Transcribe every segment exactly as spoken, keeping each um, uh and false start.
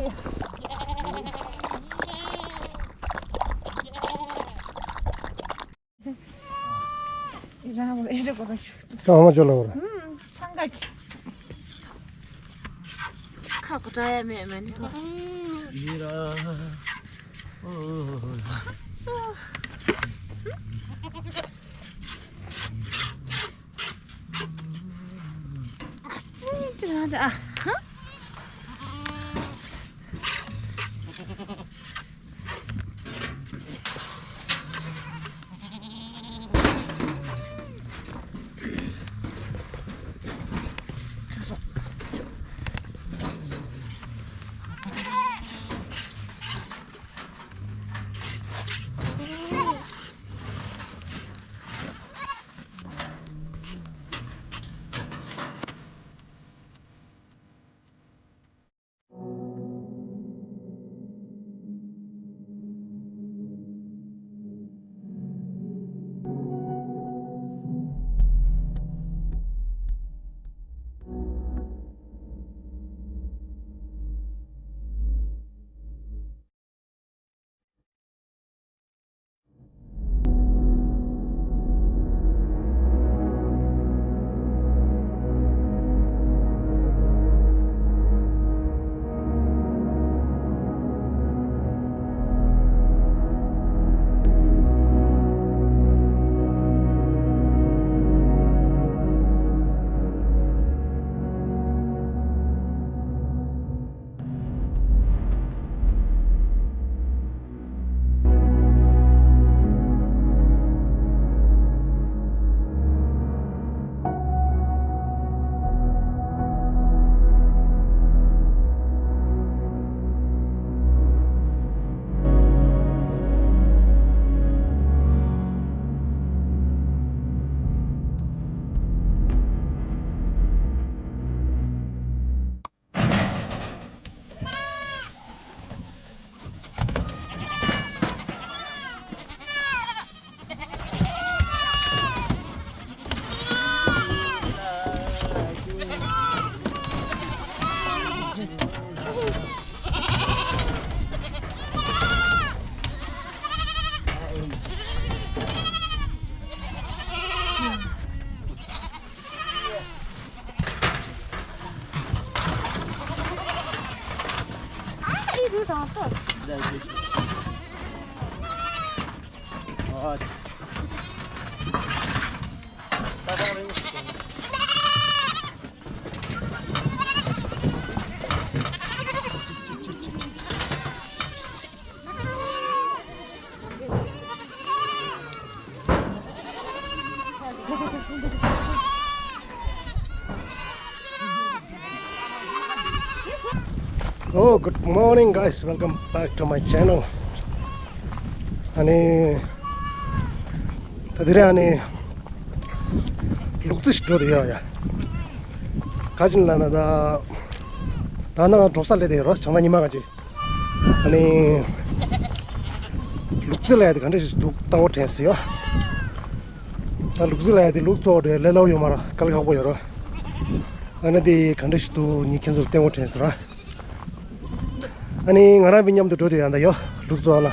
རང་ཨ་མ་ཅོ་ལ་བོར། ཚང་ག་གི་ཁ་གོ་འདྲ་ཡ་མེད་མ་ནི། ཡི་ར། ཨོ། ཨ་ཙི། ཨ། ཧ། Oh, good morning, guys. Welcome back to my channel. ཨ་ནི། ད་དེ་རིང་ཨ་ནི། ལུག་རྫི་ཞིག་འགྲོ་བསྡད་ཡོད་ཡ། ག་ཅིག་ལབ་ན་ད། ད་ནང་འགྲོ་ས་སླེབས་བསྡད་ཡོད་རེད། བྱང་ཐང་ཉི་མ་ག་ཅིག་ཨ་ནི། ལུག་རྫི་ལབ་ཡ་དེ་ག་འདྲ་ཞིག་འདུག་ལྟ་བ་དྲན་སོང་ཡ། ད་ལུག་རྫི་ལབ་ཡ་དེ་ལུག་གཙོ་བོ་རེད། ལས་སླ་པོ་ཡོད་མ་རེད། དཀའ་ལས་ཁག་པོ་ཡོད་རེད། ཨ་ནི་དེ་ག་འདྲ་ཞིག་འདུག་ངས་ཁྱེད་ཚོར་སྟོན་དགོས་དྲན་སོང་ར། ཨ་ནི་ང་རང་བི་མཉམ་དུ་འགྲོ་དུས་ཡང་ད་ཡོ་ལུག་གཙོ་བོ་ལ།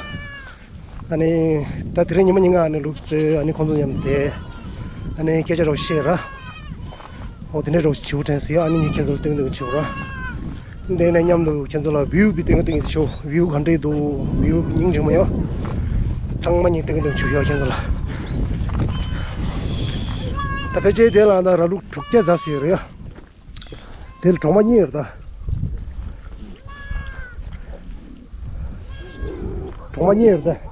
ཨ་ནི། ད་དེ་རིང་ཉི་མ་ཉིན་ང་ཨ་ནི་ལུག་གཙོས་ཨ་ནི་ཁོང་ཚོ་མཉམ་དུ། ཨ་ནི་སྐད་ཆ་རོགས་བཤད་ར། འོ་དེ་འདྲའི་རོགས་བྱེད་དྲན་སོང་ཡ། ཨ་ནི་ངས་ཁྱེད་ཚོར་སྟོན་སྟོན་བྱེད་ར། འདི་ནས་མཉམ་དུ་ཁྱེད་ཚོ་ལ་བིའུ་གི་སྟོན་སྟོན་བྱེད། བིའུ་ག་འདྲས་འདུག་བིའུ་སྙིང་རྗེ་མོ་ཡོད། ཚང་མ་ཉིད་སྟོན་སྟོན་བྱེད་ཡོད་ཁྱེད་ཚོ་ལ། ད་ཕལ་ཆེར་དེ་ལ་ད་ར་ལུག་དྲུག་བརྒྱ་ཙམ་ཟིན་ཡོད་རེད་ཡ། དེ་ལ་གྲོག་མ་གཉིས་ཡོད་རེད་ད། གྲོག་མ་གཉིས་ཡོད་རེད་ད།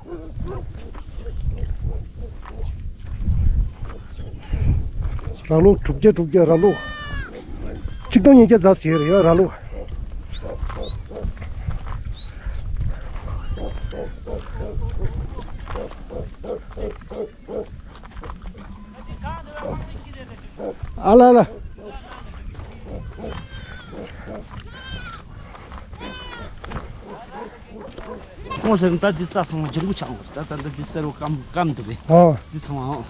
ར་ལུག་དྲུག་བརྒྱ་དྲུག་བརྒྱ། ར་ལུག་ཆིག་སྟོང་ཉིས་བརྒྱ་ཙམ་ཟིན་ཡོད་རེད་ཡ་ར་ལུག་ཨ་ལ་ལ། ཁོང་ཟེར་ན་ད་འདི་རྩྭ་ཚང་མ་ལྗང་གུ་ཆགས་འོང་། ད་ད་ད་འདི་སེར་པོ་སྐམ་སྐམ་འདུག་གས། ཨོ། འདི་ཚང་མ་ཨོ།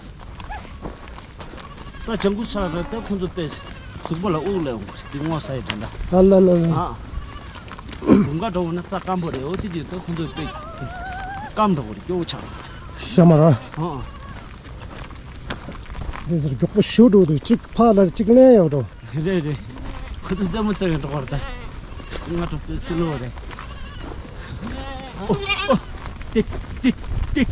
རྩྭ་ལྗང་གུ་ཆགས་རེད། ད་ཁོང་ཚོ་དཔེ་གཟུགས་པོ་ལ་དབུགས་ལེན་འོང་། འདི་སྔོ་ཟ་ཡི་དོན་ད། ཨ་ལ་ལ་ལ། ཨ། དགུན་ཁ་འགྲོ་འོང་ན་རྩྭ་སྐམ་པོ་རེད། འོ་དེ་དུས་ད་ཁོང་ཚོས་དཔེ་སྐམ་འགྲོ་གི་རེད། སྐྱོ་བོ་ཆགས་འགྲོ་གི་རེད། ཤ་མ་ར། ཨང་། འདི་ཟེར་མགྱོགས་པོ་ཞེ་པོ་འགྲོ་འདུག་གཅིག་ཕར་ལ་གཅིག་ལན་ཡོད་འགྲོ། རེད་རེད། ཁོ་ཚོ་རྩེད་མོ་རྩེ་བའི་འགྲོ་བར་ད། ང་འགྲོ་དུས་སི་ལོ་རེད། ཨོ་ཨོ། ཏིག་ཏིག་ཏིག།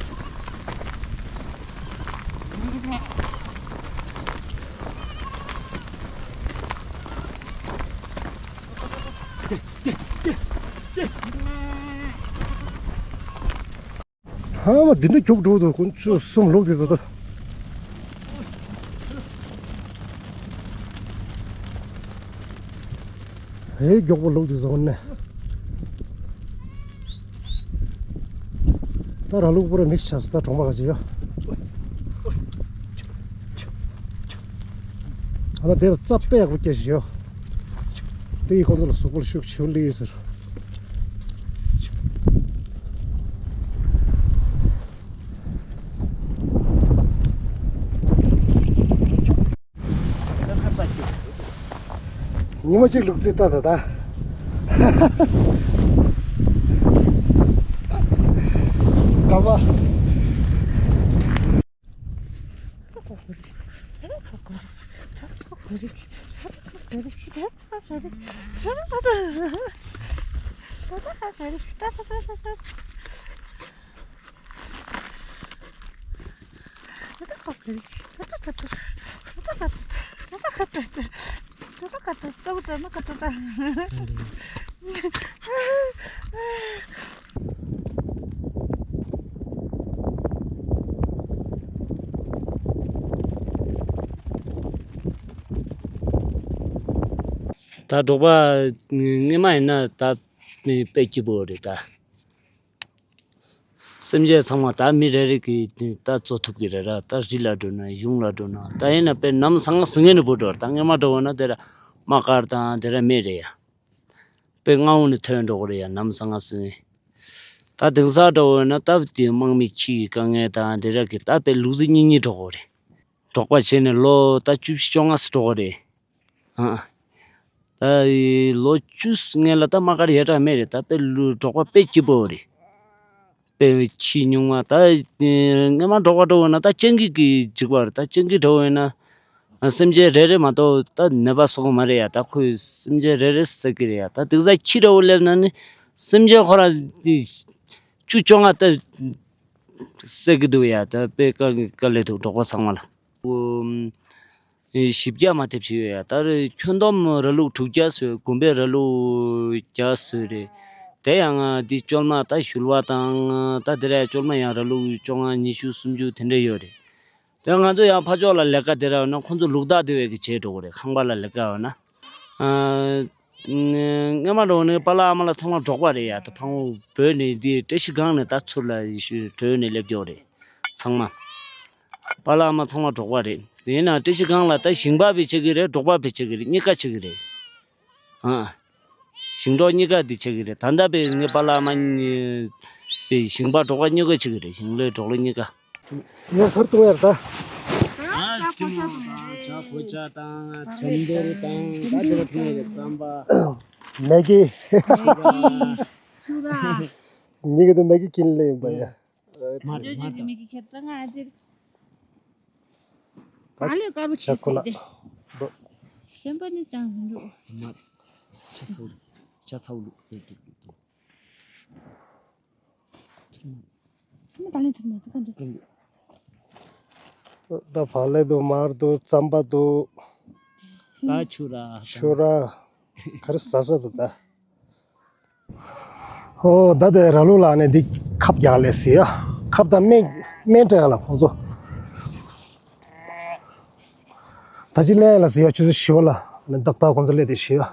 ཧ་མ་འདི་འདྲ་མགྱོགས་འགྲོ་འདུག་དཀོན་མཆོག་གསུམ། ལོག་དེ་ཟོ་ད། ཧེ་མགྱོགས་པོ་ལོག་དེ་ཟོ་ནས། ད་ར་ལུག་པོ་ར་མིག་ཆགས་སོ། ད་གྲོང་པ་ག་ཅི་ཡོད། ཨ་ན་དེ་ལ་རྩྭ་དཔེ་ཡག་པོ་སྐྱེ་བཞིན་ཡོད། དེ་ཡིས་ཁོང་ཚོ་ལ་གཟུགས་པོར་ཤུགས་ཆེ་བོ་སླེབས་ཡོད་ཟེར། ཉི་མ་གཅིག་ལུག་རྫི་ལྟ་ད་ད། ག་བ། ད་འབྲོག་པ་སྔན་མ་ཡིན་ན་ད་དཔེ་སྐྱིད་པོ་རེད་ད། སེམས་ཅན་ཚང་མ་ད་མི་རེ་རེ་གིས་ད་གཙོ་ཐུབ་ཀྱི་རེད་ར། ད་རི་ལ་འགྲོ་ན་ཡུལ་ལ་འགྲོ་ན་ད་ཡིན་ན་དཔེ་ནམ་སང་སང་ངེ་ནས་བུད་འགྲོ་ར། ད་སྔན་མ་འགྲོ་བ་ན་དེ་ར་དམག་སྒར་དང་དེ་ར་མེད་རེད་ཡ། དཔེ་མངའ་འོག་ནས་ཐོན་འགྲོ་གི་རེད་ཡ། ནམ་སང་སང་ངེ། ད་དེང་སང་འགྲོ་བ་ན་ད་དེ་དམག་མི་ཁྱི་ཡི་དཀའ་ངལ་དང་དེ་ར་གི་ད་དཔེ་ལུག་རྫི་གཉིས་གཉིས་འགྲོ་གི་རེད། འབྲོག་པ་བྱས་ནས་ལོ་ད་བཅུ་བཞི་བཅོ་ལྔ་ཙམ་འགྲོ་གི་རེད། ཨ། ད་ལོ་བཅུ་སྔོན་ལ་ད་དམག་སྒར་ཡ་དྲག་མེད་རེད། ད་དཔེ་ལུ་འབྲོག་པ་དཔེ་སྐྱིད་པོ་རེད། དཔེ་ཁྱི་སྨྱུག་མ་ད་སྔན་མ་འབྲོག་པ་འགྲོ་བ་ན་ད་སྤྱང་ཀི་གི་འཇིགས་པ་རེད། ད་སྤྱང་ཀི་འགྲོ་བས་ན་སེམས་ཅན་རེ་རེ་མ་གཏོགས་ད་ནད་པ་གསོ་གི་མ་རེད་ཡ། ད་ཁོས་སེམས་ཅན་རེ་རེ་བསད་ཀྱི་རེད་ཡ། ད་དེང་སང་ཁྱི་འདྲ་བོ་སླེབས་ན་ནི་སེམས་ཅན་ཁོ་རང་བཅུ་བཅོ་ལྔ་ད་བསད་ཀྱི་འདུག་ཡ། ད་དཔེ་དཀའ་དཀའ་ལས་འདུག་འབྲོག་པ་ཚང་མ་ལ། ཨོ། བཞི་བརྒྱ་མ་ཐེབས་ཤིག་ཡོད་ཡ། ད་རེས་ཁྱོན་བསྡོམས་ར་ལུག་དྲུག་བརྒྱ་བཟོས། དགོན་པའི་ར་ལུག་བརྒྱ་བཟོས་རེད། དེ་ཡང་འདི་བཅོལ་མ་ད་ཞུལ་བ་དང་ད་དེ་ར་བཅོལ་མ་ཡང་ར་ལུག་བཅོ་ལྔ་ཉི་ཤུ་སུམ་ཅུ་དེ་འདྲ་ཡོད་རེད། དེ་ང་ཚོ་ཡང་ཕར་ཕྱོགས་ལ་ལས་ཀ་དེ་ར་ཡོད་ན་ཁོང་ཚོ་ལུག་བདག་དེ་བས་ཀྱི་བྱས་འགྲོ་གི་རེད། ཁང་པ་ལ་ལས་ཀ་ཡོད་ན། ཨ། སྔན་མ་འགྲོ་ནས་པཱ་ལགས་ཨ་མ་ལགས་ཚང་མ་འབྲོག་པ་རེད་ཡ། ད་ཕ་བོང་བོད་ནས་འདི་བཀྲ་ཤིས་སྒང་ནས་ད་ཚུར་ལ་ཡེ་ཤུ་བྲོས་ནས་སླེབས་ཀྱོག་རེད། ཚང་མ། པཱ་ལགས་ཨ་མ་ཚང་མ་འབྲོག་པ་རེད། དེ་ཡིན་ན་བཀྲ་ཤིས་སྒང་ལ་ད་ཞིང་པ་བས་བྱེད་ཀྱི་རེད། འབྲོག་པ་བས་བྱེད་ཀྱི་རེད། གཉིས་ཀ་བྱེད་ཀྱི་རེད། ཨ། ཞིང་འབྲོག་གཉིས་ཀ་འདི་བྱེད་ཀྱི་རེད། ད་ལྟ་བས་ངའི་པཱ་ལགས་ཨ་མ་གཉིས་པས་ཞིང་པ་འབྲོག་པ་གཉིས་ཀ་བྱེད་ཀྱི་རེད། ཞིང་ལས་འབྲོག་ལས་གཉིས་ཀ། ངས་ཚར་བཏུང་ཡར་ད། ཨ་ལྕི་མོ་དང་ཇ་གོས་ཇ་དང་ཚོན་འབུར་དང་ད་དེ་བ་ཐུང་བའི་རྩམ་པ། མེ་གི། ཚུ་ར། ཉི་གི་དེ་མེ་གི་ཀིན་ལེ་ཡིན་པ་ཡ། མར་ཇོ་ཇོ་མར་གི་དང་། མེ་གི་ཁྱེར་ད་ང་ཨ་ཙིར། ད་གང་ལས་དཀར་པོ་ཇ་ཞིག་ཁོ་ན་བྱས་ཏེ། འདུག་གཞན་པ་ནི་ཅང་མི་འདུག་མར། ཇ་ཚ་བོ་ལུག་ཇ་ཚ་བོ་ལུག་ཨེ་འདུག་འདུག་འདུག་ཐུར་མ། ཐུར་མ་ད་ལན་ཐུར་མ་འདུག་ག་འདུག་ད་བག་ལེབ་འདུག་མར་འདུག་རྩམ་པ་འདུག་ད་ཆུ་ར། ཆུ་ར། ག་རེ་ཟ་ས་འདུག་ད། ཨོ་ད་དེ་ར་ལུག་ལ་ནི་འདི་ཁབ་རྒྱག་ལས་ཟེར་ཡ། ཁབ་དང་སྨན་སྨན་སྤྲད་ཡ་ལ་ཁོང་ཚོ། ད་ཅི་ལས་ལ་ཟེར་ཡ་ཆུ་ཚོད་བཞི་པ་ལ་ནི་ཏག་ཏག་ཁོང་ཚོ་སླེབས་ཏེ་བཞི་པ།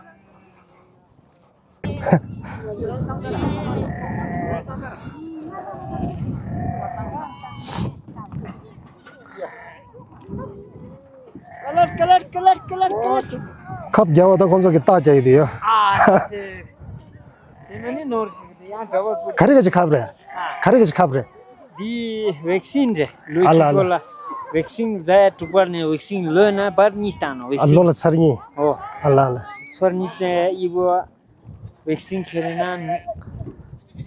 ཁབ་རྒྱག་པ་དང་ཁོང་ཚོ་གི་རྟགས་རྒྱག་ཡི་དེ་ཡ། ཨ་ཙི། དེ་མིན་ནི་ནོར་ཞིག་དེ་ཡང་འདྲ་བ་པོ། ག་རེ་ག་ཅི་ཁབ་རེད། ཨ། ག་རེ་ག་ཅི་ཁབ་རེད། འདི་ཝེག་སིན་རེད། ལོ་ཨ་ལ་གཅིག་པོ་ལ་ཝེག་སིན་ཟ་ཡ་དྲུག་པར་ནས་ཝེག་སིན་ལོ་ན་བར་གཉིས་བཏང་ནོ་ཝེག་ཨ་སིན། ལོ་ལ་ཚར་གཉིས། ཨོ། ཨ་ལ་ལ། ཚར་གཉིས་ནས་ཨི་བོ། ཝེག་སིན་ཁྱེར་ན་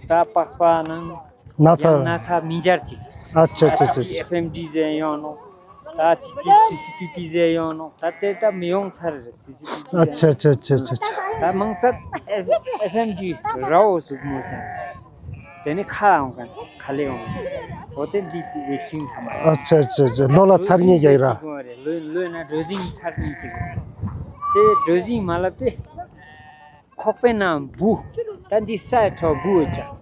ད་པགས་པ་ནང་ན་ཚ་ཡང་ན་ཚ་མི་འབྱར་ཅིག་ཨ་ཅེ་ཅེ་ད་ཅེ་ཅི་ཅེ། ཅི་ཨེཕ་ཨེམ་ཌི་ཟེར་ཡོང་ནོ། ད་ཅི་ཅི་སི་སི་པི་པི་ཟེར་ཡོང་ནོ། ད་དེ་ད་མི་ཡོང་ཚར་རེད། སི་སི་པི་པི་ཨ་ཟེར་ཅེ་ཅེ་ཅེ་ཅེ་ཅེ། ད་མང་ཚད་ཨེཕ་ཨེཕ་ཨེམ་ཌི་ར་འོ་ཟུག་མོ་ཅང་། དེ་ནི་ཁ་ལ་འོང་མཁན་ཁ་ལེ་འོང་མཁན། འོ་དེ་འདི་ཝེག་སིན་ཚང་མ་རེད། ཨ་ཅེ་ཅེ་ཅེ། ལོ་ལ་ཚར་གཉིས་རྒྱག་ཡིན་ར། ལོ་ལོ་ན་གྲོ་ཟིང་ཚར་གཉིས་ཅིག་རེད། དེ་གྲོ་ཟིང་མ་ལབ་དེ། ཁོག་པའི་ནང་འབུ། ད་འདི་ས་ཡི་ཁྲོད་འབུ་ཡོད་ཀྱང་།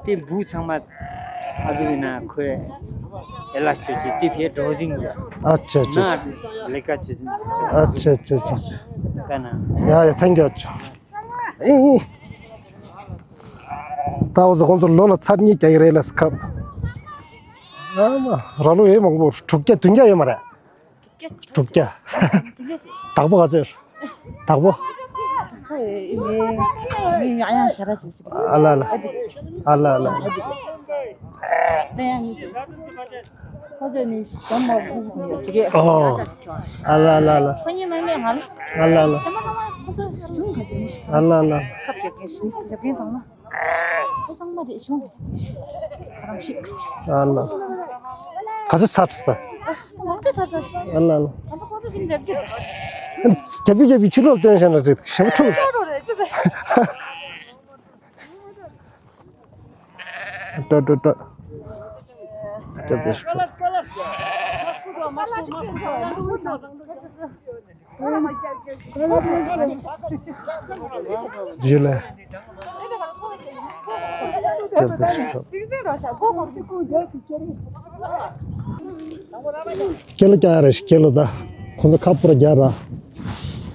དེ་འབུ་ཚང་མ་ཨ་ཟུག་ཡིན་ན་ཁོས་ཨེ་ལ་སྤྱོད་ཀྱི་དེ་ཕྱིར་གྲོ་ཟིང་ཟེར། ཨ་ཅེ་ཅེ་ན་ཅེ། ལས་ཀ་བྱེད་ཀྱི་ཨ་ཅེ་ཅེ་ཅེ་ཅེ། ཀ་ན། ཡ་ཡ། ཐེང་ཀྱུ་ཨ་ཅེ། ཨི་ཨི། ད་འོ་ཟོ་ཁོང་ཚོ་ལོ་ལ་ཚར་གཉིས་རྒྱག་གི་རེད་ལ་སི་ཁབ། ཨ་མ་ར་ལོ་ཡེ་མང་པོ་དྲུག་བརྒྱ་བདུན་བརྒྱ་ཡོད་མ་རེད། དྲུག་བརྒྱ། དྲུག་བརྒྱ། དྲུག་བརྒྱ་ཟེར། བདག་པོ་ག་ཚོད། བདག་པོ། མི་ཡང་ཡང་ཞ་ར་ཞིག་ཞིག་ཨ་ལ་ལ། ཨ་ལ་ལ། ཨ་ལ་ལ། ཁོ་ཚོས་ནི་ཞོན་མ་བུ་ཡོད་ཀྱི་རེད། ཨོ། ཨ་ལ་ལ་ལ། ཁོ་གཉིས་མ་ཡིན་ང་ལ། ཨ་ལ་ལ། ཞོན་མ་ཚང་མ་ཁོ་ཚོ་གཞུང་ག་ཚོད་ནི་ཞིག་ཨ་ལ་ལ། ཁབ་རྒྱབ་མཁན་ཞིག་རྒྱབ་མཁན་ཚང་མ། ཁོ་ཚང་མ་རེད་གཞུང་ག་ཚོད་ནི་ཞིག་ཁ་རམ་ཤིག་ག་ཚོད། ཨ་ལ། ག་ཚོད་ཚར་ཚར། ཨ་ལ་ལ། རྒྱབ་ཀྱི་རྒྱབ་ཀྱི་ཕྱི་ལོགས་སྟོན་བཞག་ན་རེད་ཞེ་པོ་འཁྲུག་ཏོ་ཏོ་ཏོ། རྒྱབ་ཀྱི་ཕྱི་ལོགས། ཡུལ་ལ། རྒྱབ་ཀྱི་ཕྱི་ལོགས། སྐྱེ་ལོ་རྒྱག་ཡ་རེད་ཤག་སྐྱེ་ལོ་ད། ཁོང་ཚོ་ཁ་སྤུ་ར་རྒྱག་ར།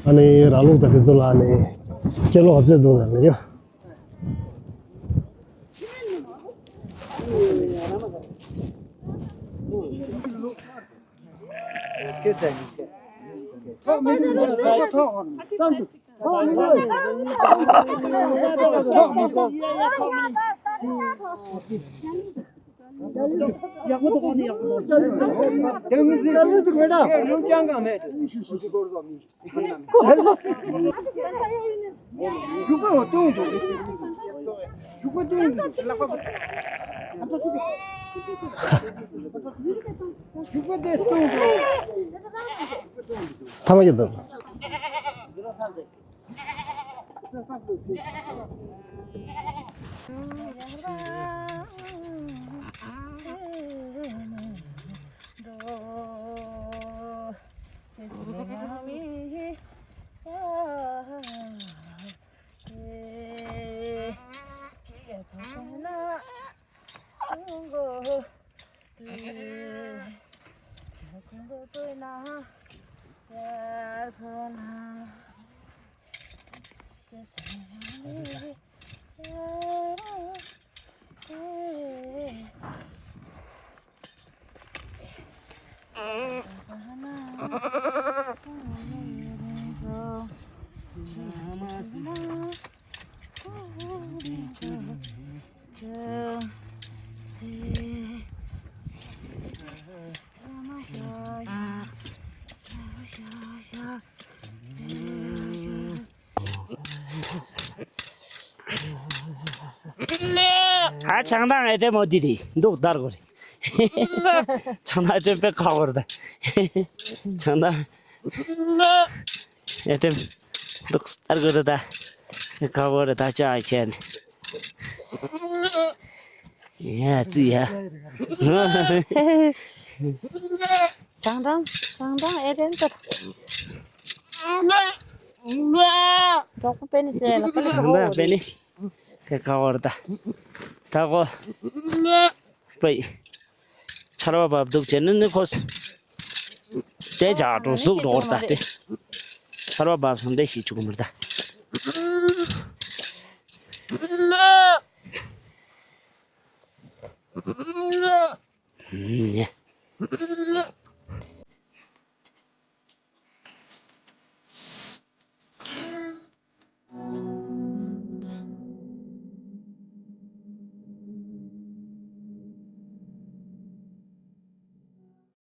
ཨ་ནི་ར་ལུག་དང་དེ་ཚོ་ལ་ཨ་ནི། སྐྱེ་ལོ་ག་ཚོད་འདུག་ན་ལ་ཡོད། རྒྱུག་པ་འོ་སྟོང་འགྲོ། རྒྱུག་པ་སྟོང་འགྲོ། རྒྱུག་པ་དེ་སྟོང་འགྲོ། ཐ་མ་ཡོད་དོ། ཨ་ཆང་ཐང་ཨེ་ཏེ་མོ་དི་དི་འདུག་དར་གོ་རེ། ཆང་ཐང་ཨེ་ཏེ་པེ་ཁ་བོར་ད། ཆང་ཐང་ཨེ་ཏེ་འདུག་དར་གོ་རེ་ད། ཁ་བོར་ད་ཅག་ཁྱེད། ཡ་ཙི་ཡ། ཆང་ཐང་ཆང་ཐང་ཨེ་ཏེ་ད། གྲོགས་པོ་པེ་ནི་ཅེ་ལ་པེ་ནི་ཆང་ཐང་པེ་ནི། ཁ་བོར་ད། ད་གོ། པེ། ཆར་བ་བབས་འདུག་བྱས་ནས་ནི་ཁོ། དེ་ཇག་འགྲོ་ཟུག་འགྲོ་བར་ད་དེ། ཆར་བ་བབས་སོང་དེ་ཞིག་བཅུག་མི་ད། ཉེ།